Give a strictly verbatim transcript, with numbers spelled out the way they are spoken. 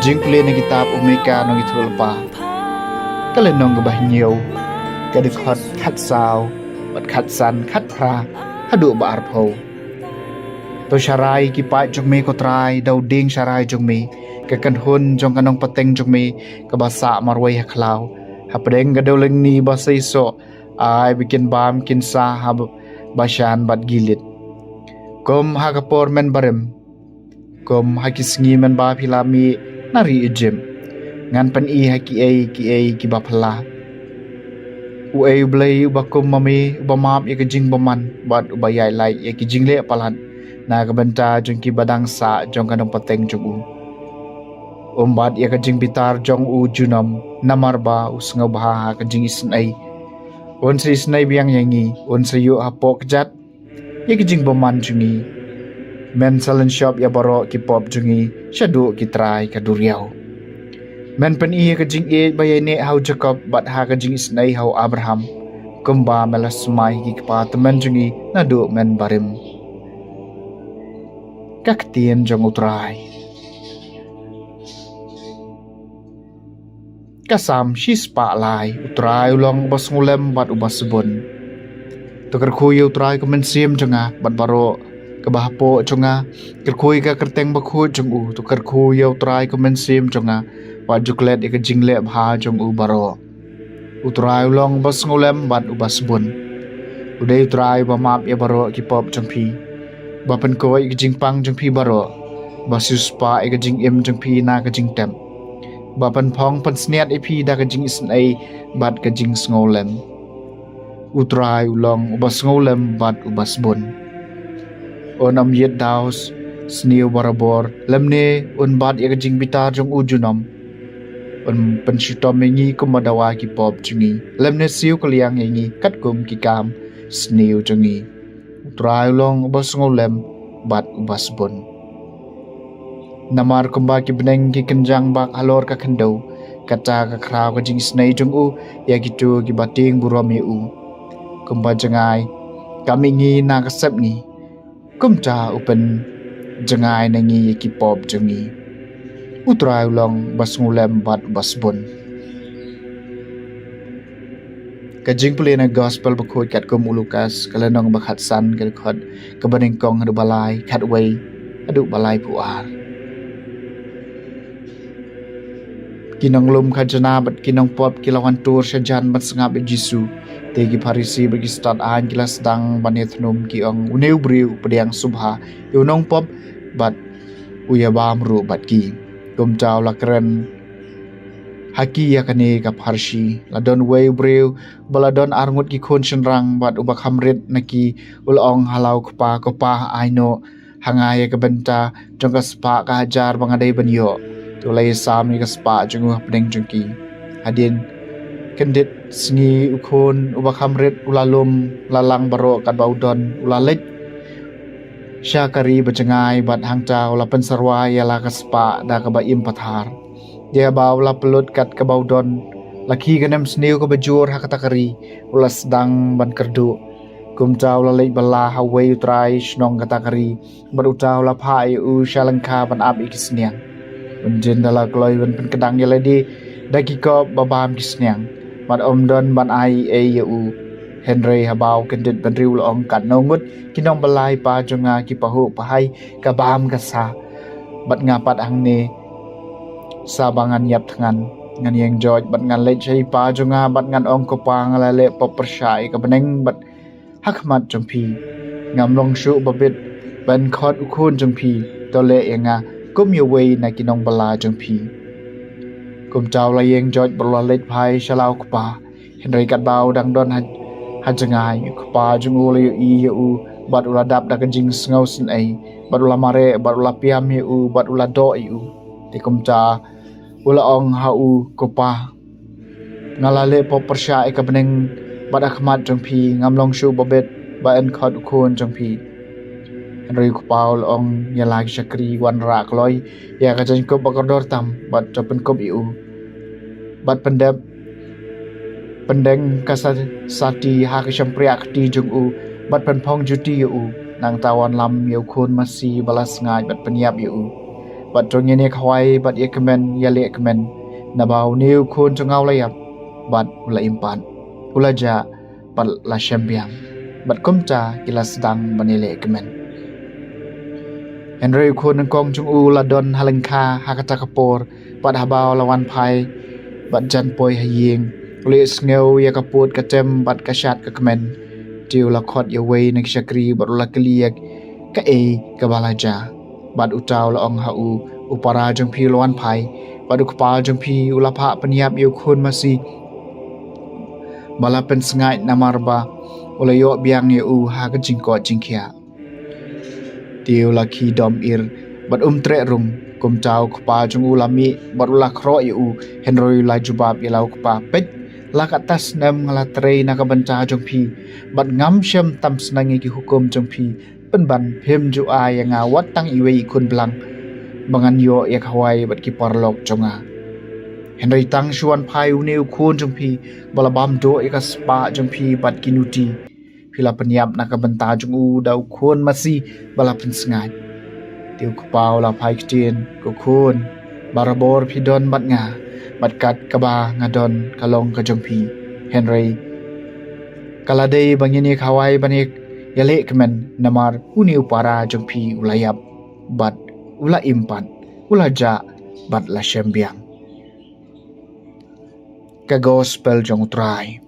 Jingpule na kitab u Mika nongïathuhlypa, ka lynnong kaba hynñiew, ka dkhot khatsaw bad khatsan, khatphra haduh ba arphew. To sharai ki paid jong me, ko Trai, da u dieng sharai jong me, ka kynhun jong ka nongpateng jong me kaba sah marwei ha khlaw, hapdeng ka dewlyngni ba seisoh, ai ba kin bam kin sah ha Bashan bad Gilead, kum ha ka por mynbarim, kum ha ki sngi mynba phi la mih na ri Ijipt. Ngan pyni ha kiei kiei kiba phylla. Uei U Blei uba kum ma me, uba map ïa ka jingbymman bad uba ïaid lait ïa ki jingleh palat na ka bynta jong kiba dang sah jong ka nongpateng jong u? Um bat ïa ka jingbitar jong u junom, namar ba u sngewbha ha ka jingisynei. Un sa isynei biang ïa ngi, un sa ïuh hapoh kjat ïa ki jingbymman jong ngi. Men sa lynshop ïa baroh ki pop jong ngi shaduh ki trai ka duriaw. Men pyni ïa ka jingïeit ba ïaineh ha u Jakob bad ha ka jingisynei ha u Abraham, kumba me la smai ki kpa tymmen jong ngi naduh mynbarim. Ka ktien jong U Trai. Ka Salm shispah lai. U Trai u long uba sngewlem bad uba sbun. To kyrkhu ïa U Trai, ko mynsiem jong nga, bad baroh kaba hapoh jong nga, kyrkhu ïa ka kyrteng bakhuid jong u. To kyrkhu ïa U Trai, ko mynsiem jong nga, bad ju klet ïa ka jingleh bha jong u baroh. U Trai u long uba sngewlem bad uba sbun. U dei U Trai uba map ïa baroh ki pop jong phi, ba pynkoit ïa ka jingpang jong phi baroh, ba siewspah ïa ka jingim jong phi na ka jingtep, ba pynphong pynsngiat ïa phi da ka jingisynei bad ka jingsngewlem. U Trai u long uba sngewlem bad uba sbun. Un ym ïit daw sniew barabor, lymne un bat ïa ka jingbitar jong u junom. Un pynshitom ïa ngi kumba dawa ki pop jong ngi, lymne siew kylliang ïa ngi katkum ki kam sniew jong ngi. U Trai u long uba sngewlem bad uba sbun. Namar kumba ki bneng ki kynjang bak halor ka khyndew, kata ka khraw ka jingisynei jong u ïa kito kiba tieng burom ïa u. Kumba jngai ka mihngi na ka sepngi, kumta u pynjngai na ngi ïa ki pop jong ngi. U Trai u long uba sngewlem bad uba sbun. Ka jingpule na Gospel bakhuid katkum u Lukas, ka lynnong ba khatsan, ka dkhot kaba nyngkong haduh ba lai, khatwei haduh ba laiphew ar. Ki nonglum khajna bad ki nongpop ki la wan tur shajan ban sngap ïa u Jisu. Te ki Pharisi bad ki stad aiñ ki la sdang ban ïathnum, ki ong, une u briew u pdiang sngewbha ïa u nongpop bad u ïabam ruh bad ki. Kumta u la kren ha ki ïa kane ka pharshi. La don uwei u briew ba la don arngut ki khun shynrang, bad uba kham rit na ki u la ong ha la u kpa, ko pa, ai noh ha nga ïa ka bynta jong ka spah ka hajar ba nga dei ban ïoh. Te u la ïasam ïa ka spah jong u hapdeng jong ki. Hadien kyndit sngi u khun uba kham rit u la lum, la lang baroh katba u don, u la leit sha ka ri ba jngai, bad hangta u la pynsyrwa ïa la ka spah da kaba im pathar. Te haba u la pynlut kat kaba u don, la khie ka nemsniew kaba jur ha kata ka ri, u la sdang ban kyrduh. Kumta u la leit bylla ha uwei u trai shnong kata ka ri, bad uta u la phah ïa u sha lyngkha ban ap ïa ki sniang. Un jin da la kloi ban pynkdang ïa lade da ki kop ba bam ki sniang, bad ym don ban ai ei ïa u. Hynrei haba u kyndit bynriew u la ong, katno ngut ki nongbylla i pa jong nga ki pahuh pahai ka bam ka sah, bad nga pat hangne sa ba ngan ïap thngan. Ngan ïeng joit bad ngan leit sha i pa jong nga bad ngan ong, ko pa, nga la leh pop pyrshah ïa ka bneng bad ha khmat jong phi. Ngam long shuh ba bit ban khot u khun jong phi. To leh ïa nga kum ïa uwei na ki nongbylla jong phi. Kumta u la ïeng joit bad u la leit phai sha la u kpa. Hynrei katba u dang don ha, ha jngai, u kpa jong u u la ïohi ïa u, bad u la dap da ka jingsngew synei, bad u la mareh, bad u la piam ïa u, bad u la doh ïa u. Te kumta u la ong ha u, ko pa, nga la leh pop pyrshah ïa ka bneng bad ha khmat jong phi, ngam long shuh ba bit ban khot u khun jong phi. Hynrei u kpa u la ong ïa la ki shakri, wanrah kloi ïa ka jaiñkup ba kordor tam, bad to pynkup ïa u, bad pyndep, pyndeng ka sa-, sati ha ka shympriahkti jong u, bad pynphong juti ïa u. Nangta wanlam ïa u khun masi ba la sngaid bad pynïap ïa u. Bad to ngin ïa khawai bad ïa kmen, ïaleh kmen, naba une u khun jong nga u la ïap bad u la im pat, u la jah bad la shem biang. Bad kumta ki la sdang ban ïaleh kmen. Hynrei u khun nyngkong jong u u la don ha lyngkha ha kata ka por, bad haba u la wan phai bad jan poi ha ïing, u la ïohsngew ïa ka pud ka tem bad ka shad ka kmen. Te u la khot ïa uwei na ki shakri bad u la kylli ïa kaei kaba la jia. Bad uta u la ong ha u, u para jong phi u la wan phai, bad u kpa jong phi u la phah pynïap ïa u khun masi ba la pynsngaid, namar ba u la ïoh biang ïa u ha ka jingkoit jingkhiah. Te u la khie dom ir bad um treh rung. Kumta u kpa jong u la mih bad u la khroh ïa u, hynrei u la jubab ïa la u kpa, peit, la katta snem nga la trei na ka bynta jong phi bad ngam shym tam sneng ïa ki hukum jong phi, pynban phim ju ai ïa nga wat tang iwei i khun blang ba ngan ïoh ïa khawai bad ki paralok jong nga. Hynrei tang shu wan phai une u khun jong phi ba la bam duh ïa ka spah jong phi bad ki nuti, phi la pynïap na ka bynta jong u da u khun masi ba la pynsngaid. Te u kpa u la phai ktien, ko khun, barabor phi don bad nga, bad kat kaba nga don ka long ka jong phi. Hynrei ka la dei ba ngin ïa khawai ban ïa, ïaleh kmen, namar une u para jong phi u la ïap bad u la im pat, u la jah bad la shem biang. Ka gospel jong u Trai.